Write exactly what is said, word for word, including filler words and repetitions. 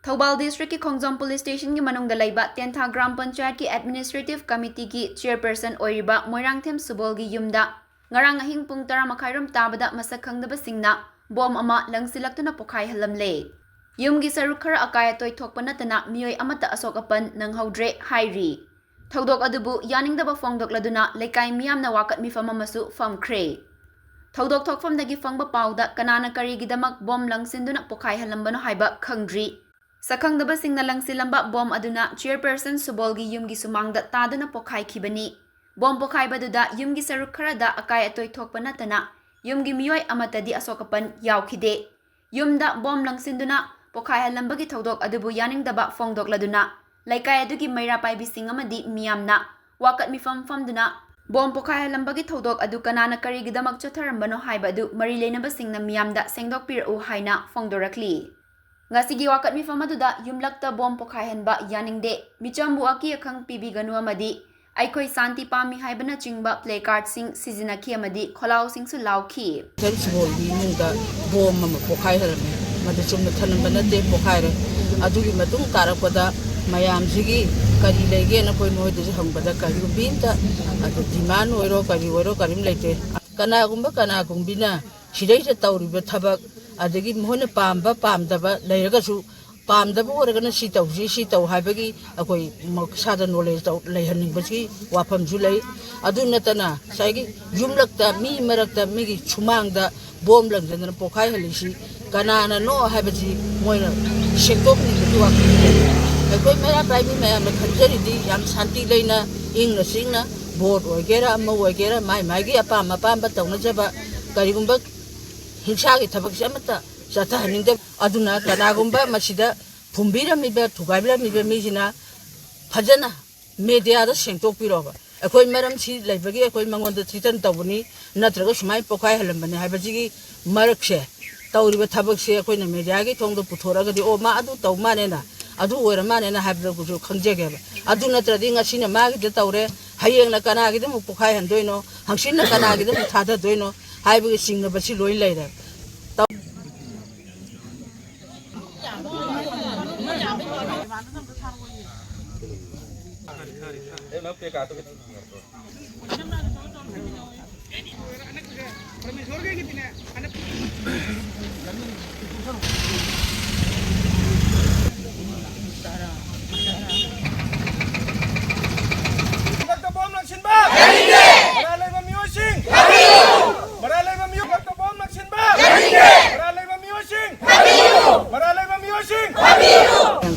ꯊꯧꯕꯥꯜ ꯗꯤꯁꯇ꯭ꯔꯤꯛꯀꯤ ꯈꯣꯡꯖꯣꯝ ꯄꯨꯂꯤꯁ ꯁ꯭ꯇꯦꯁꯟꯒꯤ ꯃꯅꯨꯡꯗ ꯂꯩꯕ ꯇꯦꯟꯊꯥ ꯒ꯭ꯔꯥꯝ ꯄꯟꯆꯥꯌꯠꯀꯤ ꯑꯦꯗꯃꯤꯅꯤꯁꯇ꯭ꯔꯦꯇꯤꯚ ꯀꯃꯤꯇꯤꯒꯤ ꯆꯤꯌꯔꯄꯔꯁꯟ ꯑꯣꯏꯔꯤꯕ ꯃꯣꯏꯔꯥꯡꯊꯦꯝ ꯁꯨꯕꯣꯜꯒꯤ ꯌꯨꯝꯗ ꯉꯔꯥꯡ ꯑꯍꯤꯡ ꯄꯨꯡ ꯇꯔꯥ ꯃꯈꯥꯏꯔꯣꯝ ꯇꯥꯕꯗ ꯃꯁꯛ ꯈꯪꯗꯕꯁꯤꯡꯅ ꯕꯣꯝ ꯑꯃ ꯂꯪꯁꯤꯜꯂꯛꯇꯨꯅ ꯄꯣꯈꯥꯏꯍꯜꯂꯝꯂꯦ꯫ ꯌꯨꯝꯒꯤ ꯁꯔꯨꯛ ꯈꯔ ꯑꯀꯥꯏ ꯑꯇꯣꯏ ꯊꯣꯛꯄ ꯅꯠꯇꯅ ꯃꯤꯑꯣꯏ ꯑꯃꯠꯇ ꯑꯁꯣꯛ ꯑꯄꯟ ꯅꯪꯍꯧꯗ꯭ꯔꯦ ꯍꯥꯏꯔꯤ꯫ ꯊꯧꯗꯣꯛ ꯑꯗꯨꯕꯨ ꯌꯥꯅꯤꯡꯗꯕ ꯐꯣꯡꯗꯣꯛꯂꯗꯨꯅ ꯂꯩꯀꯥꯏ ꯃꯤꯌꯥꯝꯅ ꯋꯥꯀꯠ ꯃꯤꯐꯝ ꯑꯃꯁꯨ ꯐꯝꯈ꯭ꯔꯦ꯫ ꯊꯧꯗꯣꯛ ꯊꯣꯛꯐꯝꯗꯒꯤ ꯐꯪꯕ ꯄꯥꯎꯗ ꯀꯅꯥꯅ ꯀꯔꯤꯒꯤꯗꯃꯛ ꯕꯣꯝ ꯂꯪꯁꯤꯟꯗꯨꯅ ꯄꯣꯈꯥꯏꯍꯜꯂꯝꯕꯅꯣ ꯍꯥꯏꯕ ꯈꯪꯗ꯭ꯔꯤ꯫ ꯁꯛꯈꯪꯗꯕꯁꯤꯡꯅ ꯂꯪꯁꯤꯜꯂꯝꯕ ꯕꯣꯝ ꯑꯗꯨꯅ ꯆꯤꯌꯔꯄꯔꯁꯟ ꯁꯨꯕꯣꯜꯒꯤ ꯌꯨꯝꯒꯤ ꯁꯨꯃꯥꯡꯗ ꯇꯥꯗꯨꯅ ꯄꯣꯈꯥꯏꯈꯤꯕꯅꯤ꯫ ꯕꯣꯝ ꯄꯣꯈꯥꯏꯕꯗꯨꯗ ꯌꯨꯝꯒꯤ ꯁꯔꯨꯛ ꯈꯔꯗ ꯑꯀꯥꯏ ꯑꯇꯣꯏ ꯊꯣꯛꯄ ꯅꯠꯇꯅ ꯌꯨꯝꯒꯤ ꯃꯤꯑꯣꯏ ꯑꯃꯠꯇꯗꯤ ꯑꯁꯣꯛ ꯑꯄꯟ ꯌꯥꯎꯈꯤꯗꯦ꯫ ꯌꯨꯝꯗ ꯕꯣꯝ ꯂꯪꯁꯤꯟꯗꯨꯅ ꯄꯣꯈꯥꯏꯍꯜꯂꯝꯕꯒꯤ ꯊꯧꯗꯣꯛ ꯑꯗꯨꯕꯨ ꯌꯥꯅꯤꯡꯗꯕ ꯐꯣꯡꯗꯣꯛꯂꯗꯨꯅ ꯂꯩꯀꯥꯏ ꯑꯗꯨꯒꯤ ꯃꯩꯔꯥ ꯄꯥꯏꯕꯤꯁꯤꯡ ꯑꯃꯗꯤ ꯃꯤꯌꯥꯝꯅ ꯋꯥꯀꯠ ꯃꯤꯐꯝ ꯐꯝꯗꯨꯅ ꯕꯣꯝ ꯄꯣꯈꯥꯏꯍꯜꯂꯝꯕꯒꯤ ꯊꯧꯗꯣꯛ ꯑꯗꯨ ꯀꯅꯥꯅ ꯀꯔꯤꯒꯤꯗꯃꯛ ꯆꯠꯊꯔꯝꯕꯅꯣ ꯍꯥꯏꯕ ꯑꯗꯨ ꯃꯔꯤ ꯂꯩꯅꯕꯁꯤꯡꯅ ꯃꯤꯌꯥꯝꯗ ꯁꯦꯡꯗꯣꯛꯄꯤꯔꯛꯎ ꯍꯥꯏꯅ ꯐꯣꯡꯗꯣꯔꯛꯂꯤ꯫ ꯉꯁꯤꯒꯤ ꯋꯥꯀꯠ ꯃꯤꯐꯝ ꯑꯗꯨꯗ ꯌꯨꯝꯂꯛꯇ ꯕꯣꯝ ꯄꯣꯈꯥꯏꯍꯟꯕ ꯌꯥꯅꯤꯡꯗꯦ, ꯃꯤꯆꯝꯕꯨ ꯑꯀꯤ ꯑꯈꯪ ꯄꯤꯕꯤꯒꯅꯨ ꯑꯃꯗꯤ ꯑꯩꯈꯣꯏ ꯁꯥꯟꯇꯤ ꯄꯥꯝꯃꯤ ꯍꯥꯏꯕꯅꯆꯤꯡꯕ ꯄ꯭ꯂꯦ ꯀꯥꯔꯗꯁꯤꯡ ꯁꯤꯖꯤꯟꯅꯈꯤ ꯑꯃꯗꯤ ꯈꯣꯜꯂꯥꯎꯁꯤꯡꯁꯨ ꯂꯥꯎꯈꯤ꯫ ꯁꯦꯝ ꯁꯨꯕꯣꯜꯒꯤ ꯏꯃꯨꯡꯗ ꯕꯣꯝ ꯑꯃ ꯄꯣꯈꯥꯏꯍꯜꯂꯝꯃꯦ꯫ ꯃꯗꯨ ꯆꯨꯝꯅ ꯊꯅꯝꯕ ꯅꯠꯇꯦ, ꯄꯣꯈꯥꯏꯔꯦ꯫ ꯑꯗꯨꯒꯤ ꯃꯇꯨꯡ ꯇꯥꯔꯛꯄꯗ ꯃꯌꯥꯝꯁꯤꯒꯤ ꯀꯔꯤ ꯂꯩꯒꯦꯅ ꯑꯩꯈꯣꯏ ꯃꯣꯏꯗꯁꯨ ꯍꯪꯕꯗ ꯀꯔꯤꯒꯨꯝꯕꯤ ꯑꯝꯇ ꯑꯗꯨ ꯗꯤꯃꯥꯟ ꯑꯣꯏꯔꯣ ꯀꯔꯤ ꯑꯣꯏꯔꯣ ꯀꯔꯤꯝ ꯂꯩꯇꯦ꯫ ꯀꯅꯥꯒꯨꯝꯕ ꯀꯅꯥꯒꯨꯝꯕꯤꯅ ꯁꯤꯗꯩꯁꯤꯗ ꯇꯧꯔꯤꯕ ꯊꯕꯛ, ꯑꯗꯒꯤ ꯃꯈꯣꯏꯅ ꯄꯥꯝꯕ ꯄꯥꯝꯗꯕ ꯂꯩꯔꯒꯁꯨ, ꯄꯥꯝꯗꯕ ꯑꯣꯏꯔꯒꯅ ꯁꯤ ꯇꯧꯁꯤ, ꯁꯤ ꯇꯧ ꯍꯥꯏꯕꯒꯤ ꯑꯩꯈꯣꯏ ꯃ-, ꯏꯁꯥꯗ ꯅꯣꯂꯦꯖ ꯇꯧ-, ꯂꯩꯍꯟꯅꯤꯡꯕꯒꯤ ꯋꯥꯐꯝꯁꯨ ꯂꯩ꯫ ꯑꯗꯨ ꯅꯠꯇꯅ ꯉꯁꯥꯏꯒꯤ ꯌꯨꯝꯂꯛꯇ, ꯃꯤ ꯃꯔꯛꯇ, ꯃꯤꯒꯤ ꯁꯨꯃꯥꯡꯗ ꯕꯣꯝ ꯂꯪꯖꯗꯅ ꯄꯣꯈꯥꯏꯍꯜꯂꯤꯁꯤ ꯀꯅꯥꯅꯅꯣ ꯍꯥꯏꯕꯁꯤ ꯃꯣꯏꯅ ꯁꯦꯡꯗꯣꯛꯅꯤꯡꯕꯒꯤ ꯋꯥꯐꯝ ꯂꯩ꯫ ꯑꯩꯈꯣꯏ ꯃꯩꯔꯥ ꯄꯥꯏꯕꯤ ꯃꯌꯥꯝꯅ ꯈꯟꯖꯔꯤꯗꯤ ꯌꯥꯝ ꯁꯥꯟꯇꯤ ꯂꯩꯅ, ꯏꯪꯅ ꯆꯤꯛꯅ ꯚꯣꯠ ꯑꯣꯏꯒꯦꯔꯥ, ꯑꯃ ꯑꯣꯏꯒꯦꯔꯥ, ꯃꯥꯏ ꯃꯥꯏꯒꯤ ꯑꯄꯥꯝ ꯑꯄꯥꯝꯕ ꯇꯧꯅꯖꯕ, ꯀꯔꯤꯒꯨꯝꯕ ꯍꯤꯡꯁꯥꯒꯤ ꯊꯕꯛꯁꯦ ꯑꯃꯠꯇ ꯆꯠꯊꯍꯟꯅꯤꯡꯗꯕ꯫ ꯑꯗꯨꯅ ꯀꯅꯥꯒꯨꯝꯕ ꯃꯁꯤꯗ ꯐꯨꯝꯕꯤꯔꯝꯃꯤꯕ, ꯊꯨꯒꯥꯏꯕꯤꯔꯝꯃꯤꯕ ꯃꯤꯁꯤꯅ ꯐꯖꯅ ꯃꯦꯗꯤꯌꯥꯗ ꯁꯦꯡꯗꯣꯛꯄꯤꯔꯣꯕ꯫ ꯑꯩꯈꯣꯏ ꯃꯔꯝꯁꯤ ꯂꯩꯕꯒꯤ ꯑꯩꯈꯣꯏ ꯃꯉꯣꯟꯗ ꯊ꯭ꯔꯤꯇꯟ ꯇꯧꯕꯅꯤ, ꯅꯠꯇ꯭ꯔꯒ ꯁꯨꯃꯥꯏꯅ ꯄꯣꯈꯥꯏꯍꯜꯂꯝꯕꯅꯤ ꯍꯥꯏꯕꯁꯤꯒꯤ ꯃꯔꯛꯁꯦ, ꯇꯧꯔꯤꯕ ꯊꯕꯛꯁꯦ ꯑꯩꯈꯣꯏꯅ ꯃꯦꯗꯤꯌꯥꯒꯤ ꯊꯣꯡꯗ ꯄꯨꯊꯣꯔꯛꯑꯒꯗꯤ, "ꯑꯣ, ꯃꯥ ꯑꯗꯨ ꯇꯧ ꯃꯥꯅꯦꯅ, ꯑꯗꯨ ꯑꯣꯏꯔ ꯃꯥꯅꯦꯅ" ꯍꯥꯏꯕꯗꯨꯁꯨ ꯈꯪꯖꯒꯦꯕ꯫ ꯑꯗꯨ ꯅꯠꯇ꯭ꯔꯗꯤ ꯉꯁꯤꯅ ꯃꯥꯒꯤꯗ ꯇꯧꯔꯦ, ꯍꯌꯦꯡꯅ ꯀꯅꯥꯒꯤꯗ ꯑꯃꯨꯛ ꯄꯣꯈꯥꯏꯍꯟꯗꯣꯏꯅꯣ, ꯍꯪꯆꯤꯠꯅ ꯀꯅꯥꯒꯤꯗ ꯑꯃꯨꯛ ꯊꯥꯗꯗꯣꯏꯅꯣ ꯍꯥꯏꯕꯒꯤ ꯆꯤꯡꯅꯕꯁꯤ ꯂꯣꯏ ꯂꯩꯔꯦ꯫